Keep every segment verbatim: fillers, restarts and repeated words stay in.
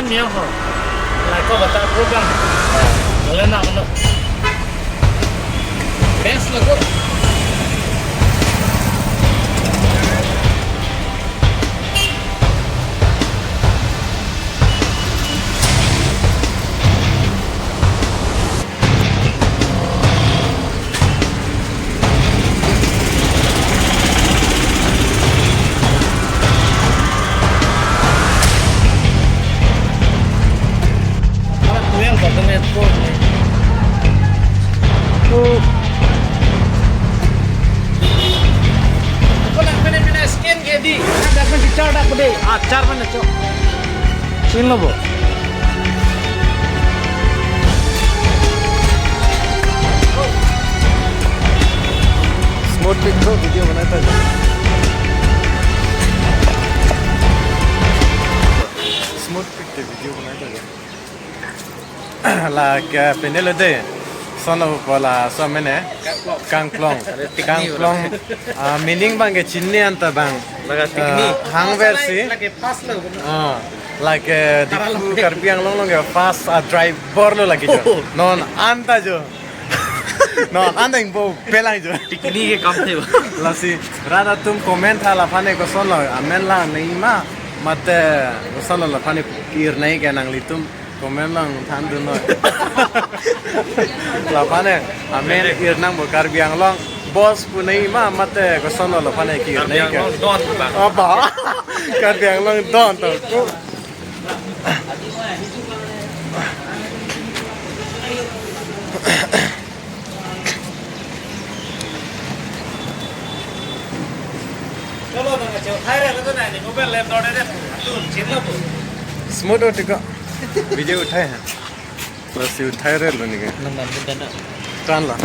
Miang ho. Lai ko bata program. Wala na ano. Best lo ko. Amat tu yang kau kena tu ni. Tu. Kau nak pina pina scan ke di? Ada pun si char dak pede. Ah, char mana cok? Chin lo bo. Smooth pic ko video banata hai. Smooth pic ke video banata hai. La ke pine lo de. Sono pola so mene. Kangklong. Kangklong. Ah, meaning bang ke chinine anta bang. Laga tikni. Ah, hangver si. Lake pas lo. Ah, lake Diphu Karbi Anglong along ke pas, ah, driver lo lagi jo. Oh. Non anta jo. Non anta ingbo pelang jo. Tikni ke kam the. Lasi rat atum comment tha laphan ke koson lo, amen lang nangji ma, mate koson lo laphan ke ir nangji ke, nanglitum comment lang than dun noi. Laphan ke amen ir nangpo, Karbi Anglong boss pu nangji ma, mate koson lo laphan ke ir nangji ke. Karbi Anglong don bang. Aba. Karbi Anglong don to. Smooth ho tiko. Video uthai hai. Bas uthai re lo neke. Nang ban kita na. Tan la.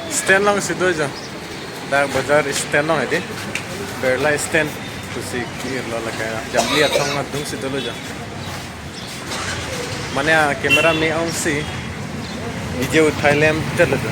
Stand along si do jo. Dak bazar stand along edi. Birla stand. Pusi ir lo lake. Jamli athong adung si dolo jo. Mane a camera me-ong si. Video uthai lem tel jo.